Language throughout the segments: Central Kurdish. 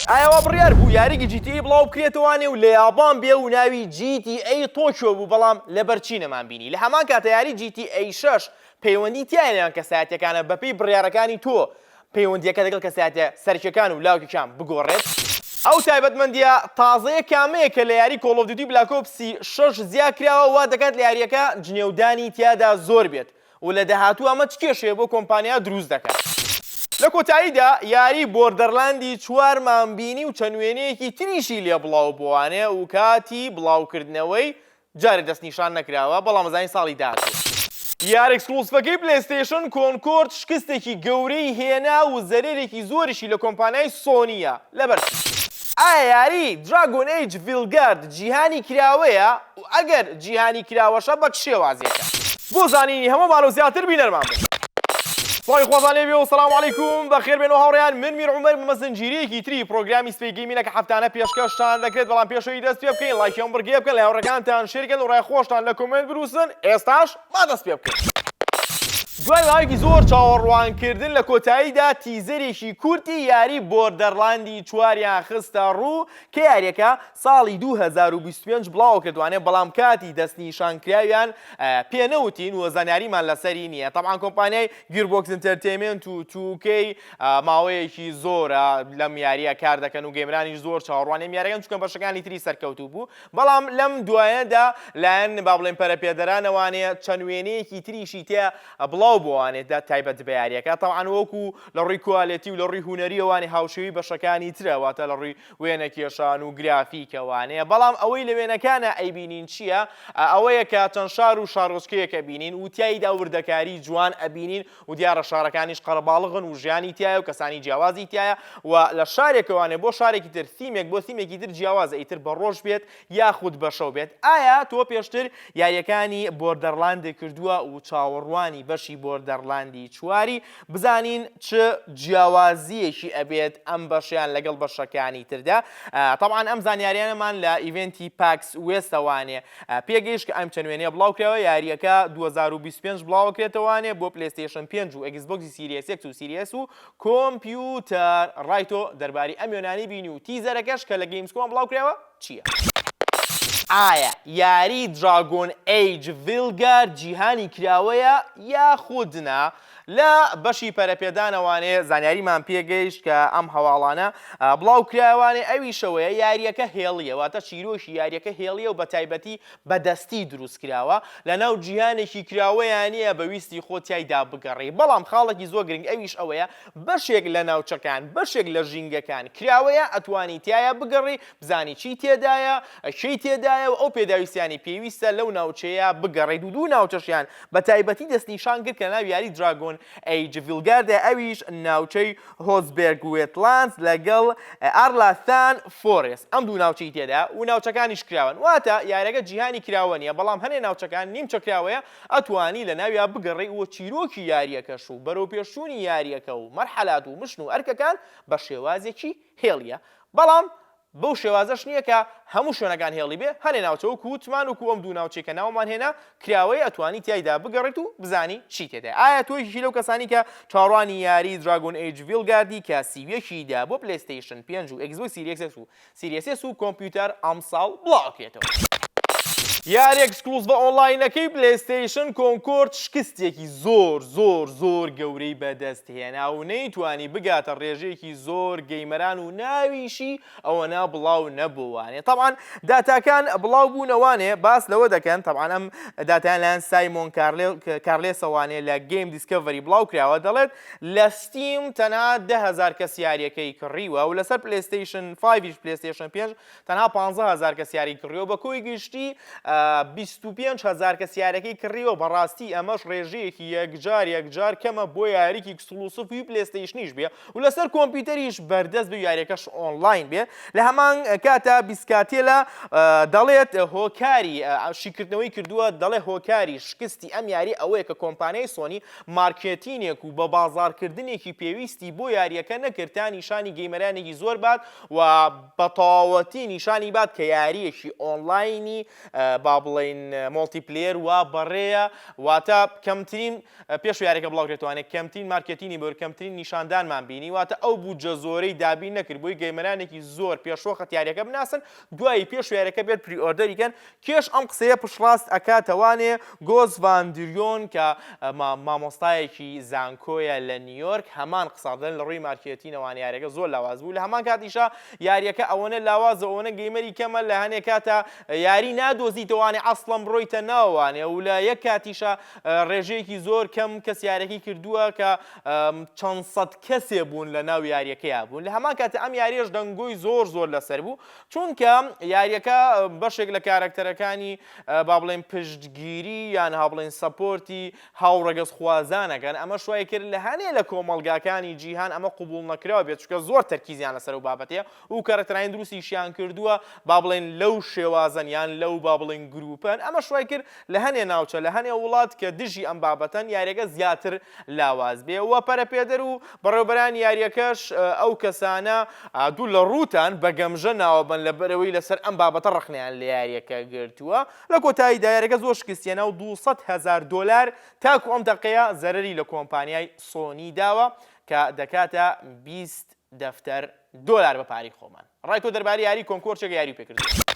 ئایا وا بڕیار بوو یاریی GTA بڵاو بکرێتەوانێ و لە یابان بێ و ناوی GTA Tokyo بوو بەڵام لەبەر چی نەمان بینی لە هەمان کاتە یاری GTA 6 پەیوەندی تیایە لەنێوان کەسایەتیەکانە بەپێی بڕیارەکانی تۆ پەیوەندیەکە لەگەڵ کەسایەتیە سەرەکیەکان و لاوکەکان بگۆڕێت؟ ئەو تایبەتمەندیە تازەیە کامەیە کە لە یاری Call of Duty Black Ops ی شەش زیا کراوە وا دەکات لە یاریەکە جنێودانی تیادا زۆر بێت و لە داهاتوو ئەمە چ کێشەیە بۆ کۆمپانیا دروست دەکات؟ لە کۆتاییدا یاری Borderlands ی چوارمان بینی و چەند وێنەیەکی تریشی لێ بڵاو بۆوانێ و کاتی بڵاوکردنەوەی جارێ دەستنیشان نەکراوە بەڵام ئەزانین ساڵی داهاتوو. یاری exclusive ەکەی PlayStation Concord شکستێکی گەورەی هێنا و زەرەرێکی زۆریشی لە کۆمپانیای سۆنییە لەبەر چی؟ ئایا یاری Dragon Age Veilguard جیهانی کراوەیە و ئەگەر جیهانی کراوەشە بە چ شێوازێکە؟ بۆ زانینی هەموومان و زیاتر بینەرمان بن. سڵاوی خواتان لێ بێ و سلام علیکم بەخێر بێن و هاوڕێیان من میر عومەر بمە زنجیرەیەکی تری پرۆگرامی سپەی gaming ە کە هەفتانە پێشکەشتان دەکرێت بەڵام پێشەوەی دەست پێ بکەین ڵایکی ئەم بڕگەیە بکەن لە هاوڕێکانتان share کەن و ڕای خۆشتان لە comment بنووسن ئێستاش با دەست پێ بکەین. دوای ماوەیەکی زۆر چاوەڕوانکردن لە کۆتاییدا teaser ێکی کورتی یاری Borderlands ی چواریان خستە ڕوو کە یاریەکە ساڵی 2025 بڵاوکردوانێ بەڵام کاتی دەستنیشانکراویان پێ نەوتین و زانیاریمان لەسەری نییە تەبعەن کۆمپانیای Gearbox Entertainment و 2K ماوەیەکی زۆرە لەم یاریە کار دەکەن و gamer انیش زۆر چاوەڕوانی ئەم یاریەکەن چونکە بەشەکانی تری سەرکەوتوو بوو بەڵام لەم دوایەدا لایەن با بڵێن پەرەپێدەرانەوانێ چەند وێنەیەکی تریشی تێ بڵاو بۆوانێت تایبەت بە یاریەکە تەبعەن وەکو لە ڕووی quality و لە ڕووی هونەریەوانێ هاوشێوی بەشەکانی ترە واتە لە ڕووی وێنەکێشان و گرافیکەوانەیە، بەڵام ئەوەی لە وێنەکانا ئەیبینین چییە؟ ئەوەیە کە چەند شار و شارۆچکەیەک ئەبینین و تیایدا وردەکاری جوان ئەبینین و دیارە شارەکانیش قەرەباڵغن و ژیانی تیایە و کەسانی جیاوازی تیایە و لە شارێکەوانێ بۆ شارێکی تر theme ێک بۆ theme ێکی تر جیاوازە ئیتر بە ڕۆژ بێت یاخود بە شەو بێت. ئایا تۆ پێشتر یارییەکانی Borderlands کردووە و چاوەڕوانی بەشی Borderlands ی چواری؟ بزانین چ جیاوازییەکی ئەبێت ئەم بەشیان لەگەڵ بەشەکانی تردا. تەبعەن ئەم زانیاریانەمان لە event ی PAX West ەوانێ پێگەیشت کە ئەم چەند وێنەیە بڵاوکراوە. یارییەکە 2025 بڵاوەکرێتەوانێ بۆ PlayStation 5 و Xbox ی Series X و Series S و کۆمپیوتەر. ڕای تۆ دەربارەی ئەم وێنانەی بینی و teaser ەکەش کە لە Gamescom بڵاوکراوە چییە؟ ئایا یاری Dragon Age Veilguard جیهانی کراوەیە یاخود نا؟ لە بەشی پەرەپێدانەوانێ زانیاریمان پێگەیشت کە ئەم هەواڵانە بڵاو کرایەوانێ ئەویشەوەیە یاریەکە هێڵیە واتە چیرۆکی یاریەکە هێڵیە و بە تایبەتی بە دەستی دروست کراوە لەناو جیهانێکی کراوەیا نیە بە ویستی خۆت تیایدا بگەڕێی بەڵام خاڵێکی زۆر گرنگ ئەویش ئەوەیە بەشێک لە ناوچەکان بەشێک لە ژینگەکان کراوەیە ئەتوانی تیایا بگەڕێی بزانی چی تێدایە کێی تێدایە و ئەو پێداویستیانەی پێویستە لەو ناوچەیە بگەڕێیت و دوو ناوچەشیان بە تایبەتی دەستنیشان کرد کە لەناو یاری Dragon Age Veilguard ە ئەویش ناوچەی Hossberg Wetlands لەگەڵ Arlathan Forest ئەم دوو ناوچەی تێدایە و ناوچەکانیش کراوەن واتە یاریەکە جیهانی کراوە نیە بەڵام هەنێ ناوچەکان نیمچە کراوەیە ئەتوانی لەناویا بگەڕێی و چیرۆکی یاریەکەش و بەرەوپێشچوونی یاریەکە و مەرحەلات و mission و ئەرکەکان بە شێوازێکی هێڵیە بەڵام بەو شێوازەش نییە کە هەموو شوێنەکان هێڵی بێ، هەنێ ناوچە وەکو وتمان وەکو ئەم دوو ناوچەی کە ناومان هێنا کراوەیە ئەتوانی تیایدا بگەڕێیت و بزانی چی تێدایە. ئایا تۆ یەکێکی لەو کەسانی کە چاوەڕوانی یاری Dragon Age Veilguard ی کە 31 ی دا بۆ PlayStation پێنج و Xbox Series X و Series S و کۆمپیوتەر ئەمساڵ بڵاوئەکرێتەوە؟ یاری exclusive ە online ەکەی PlayStation Concord شکستێکی زۆر زۆر زۆر گەورەی بەدەست هێنا و نەیتوانی بگاتە ڕێژەیەکی زۆر gamer ان و ناویشی ئەوەنا بڵاو نەبووانێ تەبعەن داتاکان بڵاو بوونەوانێ باس لەوە دەکەن تەبعەن ئەم داتایان لایەن سایمۆن کارلێسەوانێ لە Game Discovery بڵاو کراوە دەڵێت لە Steam تەنها 10000 کەس یاریەکەی کڕیوە و لەسەر PlayStation 5 یش PlayStation 5 تەنها 15000 کەس یاری کڕیوە بە کۆی گشتی 25000 کەس یاریەکەی کڕیوە بەڕاستی ئەمەش ڕێژەیەکی یەکجار یەکجار کەمە بۆ یاریکی exclusive ی PlayStation یش بێ و لەسەر کۆمپیوتەریش بەردەست بێ و یاریەکەش ئۆنلاین بێ لە هەمان کاتا پیسکاتێلا دەڵێت هۆکاری شیکردنەوەی کردووە دەڵێ هۆکاری شکستی ئەم یاری ئەوەیە کە کۆمپانیای سۆنی marketing ێک و بە بازاڕکردنێکی پێویستی بۆ یاریەکە نەکرد تا نیشانی gamer انێکی زۆر بات و بە تەواوەتی نیشانی بات کە یاریەکی ئۆنلاینی. با بڵێین multiplayer وا بەڕێیە واتە کەمترین پێش یاریەکە بڵاوکرێتوانێت کەمترین مارکێتینی بۆر کەمترین نیشاندانمان بینی واتە ئەو بودجە زۆرەی دابین نەکرد بۆی gamer انێکی زۆر پێشوەخت یاریەکە بناسن دوایی پێش یاریەکە بێت pre-order ی کەن کێش ئەم قسەیە پشتڕاست ئەکاتەوانێ گۆس ڤان دریۆن کە مامۆستایەکی زانکۆیە لە نیویۆرک هەمان قسە دەڵێن لە ڕووی مارکێتینەوان یاریەکە زۆر لاواز بوو لە هەمان کاتیشا یاریەکە ئەوەنە لاوازە ئەوەنە gamer ی کەمە لە هەنێ کاتا یاری نادۆزیتەوانێ ئەسڵەن بڕۆیتە ناوانێ و لە یەک کاتیشا ڕێژەیەکی زۆر کەم کەس یاریەکەی کردووە کە چەند سەد کەسێ بوون لە ناو یاریەکەیا بوون لە هەمان کاتە ئەم یاریەش دەنگۆی زۆر زۆر لەسەر بوو چونکە یاریەکە بەشێک لە کارەکتەرەکانی با بڵێن پشتگیری یان ها بڵێن support ی هاوڕەگەزخوازانەکەن ئەمەش وای کرد لە هەنێ لە کۆمەڵگاکانی جیهان ئەمە قبوڵ نەکراو بێت چونکە زۆر تەرکیزیان لەسەر ئەو بابەتەیە و کارەکتەرانی دروستیشیان کردووە با بڵێن لەو شێوازەن یان لەو با بڵێن گروپەن ئەمەش وای کرد لە هەنێ ناوچە لە هەنێ وڵات کە دژی ئەم بابەتەن یاریەکە زیاتر لاواز بێ و پەرەپێدەر و بەڕێوەبەرانی یاریەکەش ئەو کەسانە دوو لە ڕووتان بە گەمژە ناوەبەن لەبەرئەوەی لەسەر ئەم بابەتە ڕەخنەیان لە یاریەکە گرتووە لە کۆتاییدا یاریەکە زۆر شکستیهێنا و 200 هەزار دۆلار تاکو ئەم دەقەیە زەرەری لە کۆمپانیای سۆنی داوە کە دەکاتە 20 دەفتەر دۆلار بە پارەی خۆمان. ڕای تۆ دەربارەی یاری کۆنکۆر چیە کە یاریو پێ کردووە؟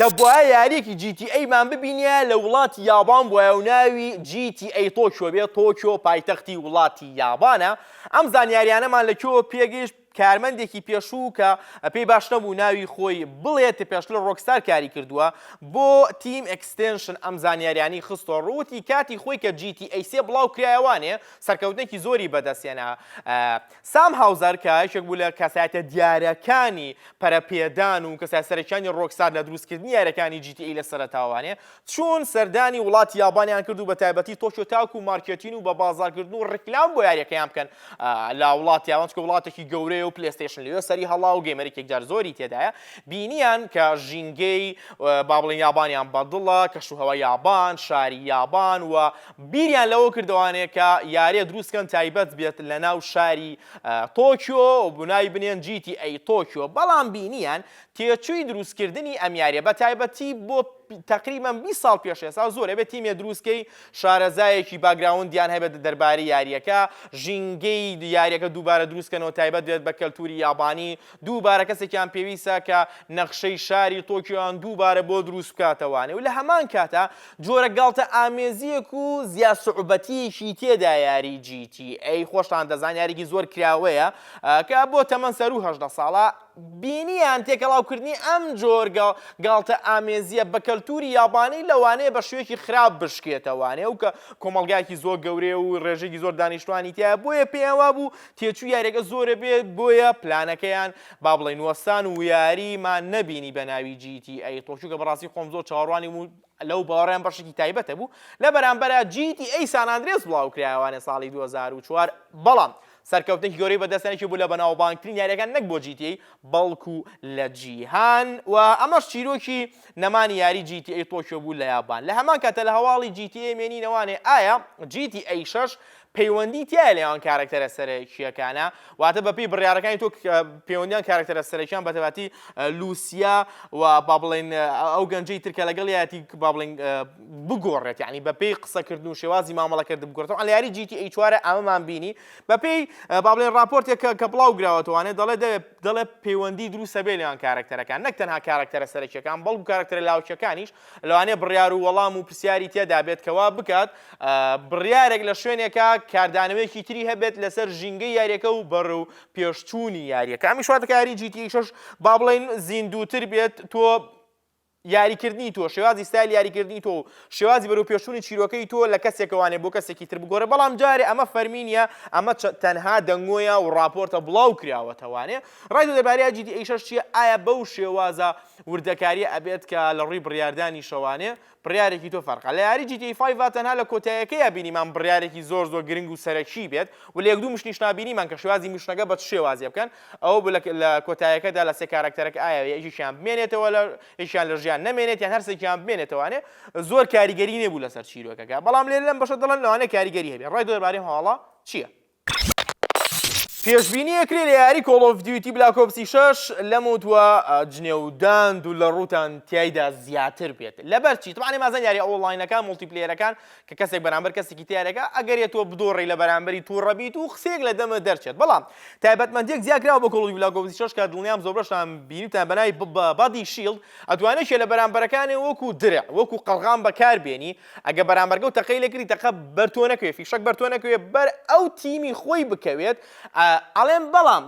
دەبوایە یاریەکی GTA مان ببینیایە لە وڵاتی یابان بوایە و ناوی GTA تۆکیۆ بێت، تۆکیۆ پایتەختی وڵاتی یابانە. ئەم زانیاریانەمان لە کوێوە پێگەیشت؟ کارمەندێکی پێشوو کە پێی باش نەبوو ناوی خۆی بڵێت پێشتر لە ڕۆکستار کاری کردووە بۆ تیم ئێکستێنشن ئەم زانیاریانەی خستۆ ڕوو وتی کاتی خۆی کە GTA سێ بڵاو کرایەوانێ سەرکەوتنێکی زۆری بەدەستهێنا سام هاوزەر کە یەکێک بوو لە کەسایەتە دیارەکانی پەرەپێدان و کەسایەتە سەرەکیانی ڕۆکستار لە دروستکردنی یاریەکانی GTA لە سەرەتاوانێ چوون سەردانی وڵاتی یابانیان کرد و بە تایبەتی تۆکیۆ تاکو مارکێتین و بە بازاڕکردن و ڕیکلام بۆ یاریەکەیان بکەن لە وڵاتی یابان چونکە وڵاتێکی گەورەیە و پلێستەیشن لەوێ سەری هەڵا و gamer ێکی یەکجار زۆری تێدایە بینیان کە ژینگەی با بڵێین یابانیان بەدڵە کەشوهەوای یابان شاری یابان و بیریان لەوە کردەوانێ کە یاریە دروست کەن تایبەت بێت لە ناو شاری تۆکیۆ و ناوی بنێن GTA تۆکیۆ بەڵام بینیان تێچووی دروستکردنی ئەم یاریە بە تایبەتی بۆ تەقریبەن 20 ساڵ پێش ئێستا زۆر ئەبێت تیمێ دروستکەی شارەزایەکی background یان هەبێت دەربارەی یاریەکە ژینگەی یاریەکە دووبارە دروستکەنەوە تایبەت بێت بە کەلتوری یابانی دووبارە کەسێکیان پێویستە کە نەخشەی شاری تۆکیۆیان دووبارە بۆ دروست بکاتەوانێ و لە هەمان کاتا جۆرە گاڵتە ئامێزییەک و زیا سوعبەتییەکی تێدا یاری GTA خۆشتان دەزان یاریکی زۆر کراوەیە کە بۆ تەمەن سەروو 18 ساڵە بینیان تێکەڵاوکردنی ئەم جۆر گاڵتە ئامێزییە بە کەلتوری یابانی لەوانەیە بە شێوەیەکی خراپ بشکێتەوانێ و کە کۆمەڵگایەکی زۆر گەورەیە و ڕێژەیەکی زۆر دانیشتوانی تیایە بۆیە پێیان وابوو تێچووی یاریەکە زۆرە بێت بۆیە پلانەکەیان با بڵێین وەستان و یاریمان نەبینی بە ناوی GTA تۆکیۆ کە بەڕاستی خۆم زۆر چاوەڕوانی و لەو باوەڕیان بەشێکی تایبەتە بوو لە بەرامبەرا GTA سان ئاندرێس بڵاوکرایەوانێ ساڵی 2004 بەڵام سەرکەوتنێکی گەورەی بەدەستێکی بوو لە بەناوبانگترین یاریەکان نەک بۆ GTA بەڵکو لە جیهان و ئەمەش چیرۆکی نەمانی یاری GTA تۆکیۆ بوو لە یابان لە هەمان کاتە لە هەواڵی GTA مێنینەوانێ ئایا GTA 6 پەیوەندی تیایە لەنێوان کارەکتەرە سەرەکییەکانە، واتە بەپێی بڕیارەکانی تۆ پەیوەندیان کارەکتەرە سەرەکیان بەتەباتی لوسیا و با بڵێن ئەو گەنجەی تر کە لەگەڵیەتی با بڵێن بگۆڕێت یعنی بەپێی قسەکردن و شێوازی مامەڵەکردن بگۆڕێت لە یاری GTA چوارە ئەمەمان بینی بەپێی با بڵێن راپۆرتێک کە بڵاو گراوەتەوانێ دەڵێ دەڵێ پەیوەندی دروستە بێ لەنێوان کارەکتەرەکان نەک تەنها کارەکتەرە سەرەکیەکان بەڵکو کارەکتەرە لاوکیەکانیش لەوانەیە بڕیار و وەڵام و پرسیاری تێدا بێت کە وا بکات بڕیارێک لە شوێنێکا کاردانەوەیەکی تری هەبێت لەسەر ژینگەی یاریەکە و بەرەو پێشچوونی یاریەکە ئەمیش واتە کە یاری GTA 6 با بڵێین زیندووتر بێت تۆ یاریکردنی تۆ شێوازی ستایل یاریکردنی تۆ و شێوازی بەرەو پێشچوونی چیرۆکەی تۆ لە کەسێکەوانێ بۆ کەسێکی تر بگۆڕێ بەڵام جارێ ئەمە فەرمی نییە ئەمە تەنها دەنگۆیە و ڕاپۆرتە بڵاو کراوەتەوانێ ڕای تۆ دەربارەی GTA 6 چییە ئایا بەو شێوازە وردەکاریە ئەبێت کە لە ڕووی بڕیاردانیشەوانێ بڕیارێکی تۆ فەرقە لە یاری GTA five تەنها لە کۆتایەکەیا بینیمان بڕیارێکی زۆر زۆر گرنگ و سەرەکی بێت و لە یەک دوو mission یشنا بینیمان کە شێوازی mission ەکە بە چ شێوازێ بکەن ئەوە بوو لە کۆتایەکەدا لە سێ کارەکتەرەکە ئایا یەکێکیان بمێنێتەوە لە یەکیان لە ژیان نەمێنێت یان هەرسێکیان بمێنێتەوانێ زۆر کاریگەری نەبوو لەسەر چیرۆکەکە بەڵام لێرە لەم بەشە دەڵێن لەوانەیە کاریگەری هەبێت ڕای تۆ دەربارەی هەواڵە چییە؟ پێشبینی ئەکرێ لە یاری Call of Duty Black Ops ی شەش لەمەودوا جنێودان دوور لە ڕووتان تیایدا زیاتر بێت. لەبەر چی؟ تەبعەن ئێمە ئەزانین یاری ئۆنڵاینەکان multiplayer ەکان کە کەسێک بەرامبەر کەسێکی تیارەکە ئەگەر تۆ بدۆڕی لە بەرامبەری تووڕە بیت و قسەیەک لە دەمت دەرچێت بەڵام تایبەتمەندیەک زیاکراوە بۆ Call of Black Ops ی شەش کە دڵنیام زۆربەشتان بینیتان بە ناوی Body Shield ئەتوانێت کێ لە بەرامبەرەکانی وەکو درع وەکو قەڵغان بەکار بێنی ئەگە بەرامبەرگە و تەقەی لێکردی تەقە بەر تۆ نەکەوێت فیشەک بەر تۆ نەکەوێت بەر ئەو تیمی خۆی بکەوێت ئەڵێم بەڵام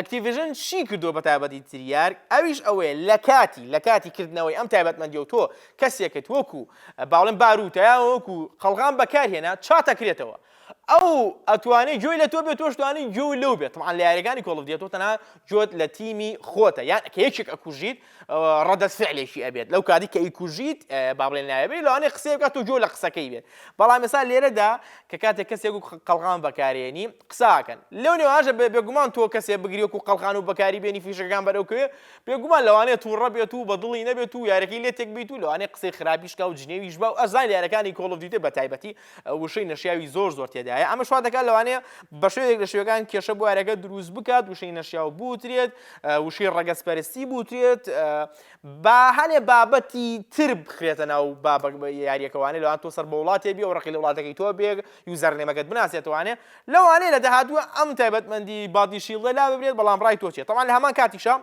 Activision چی کردووە بە تایبەتی Treyarch ئەویش ئەوەیە لە کاتی لە کاتی کردنەوەی ئەم تایبەتمەندیە و تۆ کەسێکت وەکو باڵێن باروتە یا وەکو قەڵغان بەکارهێنا چاتەکرێتەوە ئەو ئەتوانێ گوێی لە تۆ بێت تۆش توانی گوێی لەو بێت طبعا لە یاریەکانی Call of Duty تۆ تەنها گوێت لە تیمی خۆتە یان کە یەکێک ئەکوژیت ڕەدەت فعلێکی ئەبێت لەو کاتی کە ئەیکوژیت با بڵێن نایەبێت لەوانەیە قسەیە بکات تۆ گوێ لە قسەکەی بێت بەڵام ئێستا لێرەدا کە کاتێک کەسێک و قەڵغان بەکارێنی قساکەن لەو نێوانشە بێگومان تۆ کەسێ بگری وەکو قەڵغان و بەکاری بێنی فیشەکان بەرەو کوێ بێگومان لەوانەیە تووڕە بێت و بە دڵی نەبێت و یارەکەی لێ تێک بیت و لەوانەیە قسەی خراپیش کا و جنێویش با و ئەزان یارەکانی Call of Duty بە تایبەتی وشەی نەشیاوی زۆر زۆر تێدایە ئەمەش وا دەکات لەوانەیە بە شێوەیەک لە شێوەکان کێشە بۆ یارەکە دروست بکات وشەی نەشیاو بوترێت وشەی ڕەگەزپەرستی بوترێت با هەنێ بابەتی تر بخرێتە ناو بابە یاریەکەوانێ لەوان تۆ سەر بە وڵاتێ بی و ڕقی لە وڵاتەکەی تۆ بێ username ەکەت بناسێتوانێ لەوانەیە لە داهاتووە ئەم تایبەتمەندی body shield ە لا ببرێت بەڵام ڕای تۆ چیە تەبعەن لە هەمان کاتیشا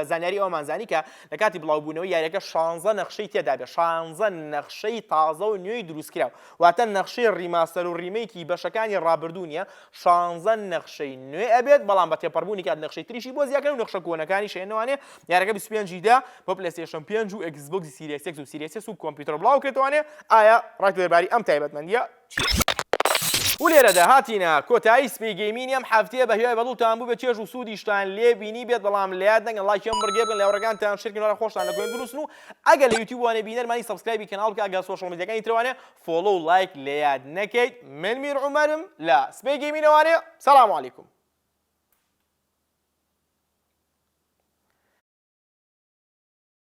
زانیاری ئەومان زانی کە لە کاتی بڵاوبوونەوەی یاریەکە شانزە نەخشەی تێدا بێت شانزە نەخشەی تازە و نوێی دروستکراو واتە نەخشەی remaster و remake ی بەشەکانی ڕابردوو نییە شانزە نەخشەی نوێ ئەبێت بەڵام بە تێپەڕبوونی کات نەخشەی تریشی بۆ زیاکەن و نەخشە کۆنەکانی شێنەوانێ یارەکە 25 دا بۆ PlayStation 5 و Xbox ی Series X و Series S و کۆمپیوتەر بڵاوکرێتەوانێ ئایا ڕای تۆ دەربارەی ئەم تایبەتمەندیە چییە؟ و لێرەدا هاتینە کۆتایی سپی Gaming ی ئەم هەفتەیە بە هیوای بەدڵتان بووبێت چێژ و سوودیشتان لێ بینی بێت بەڵام لە یاد نەکەن ڵایکی ئەم بڕگەیە بکەن لە هاوڕێکانتان share کەن وەرە خۆشتان لە comment بنووسن و ئەگەر لە یوتیوب وانێ بینەرمانی subscribe ی کەناڵ بکە ئەگەر social media کانی ترەوانێ follow و لایک لە یاد نەکەیت من میر عومەرم لە سپی Gaming ەوانێ سلام علیکم.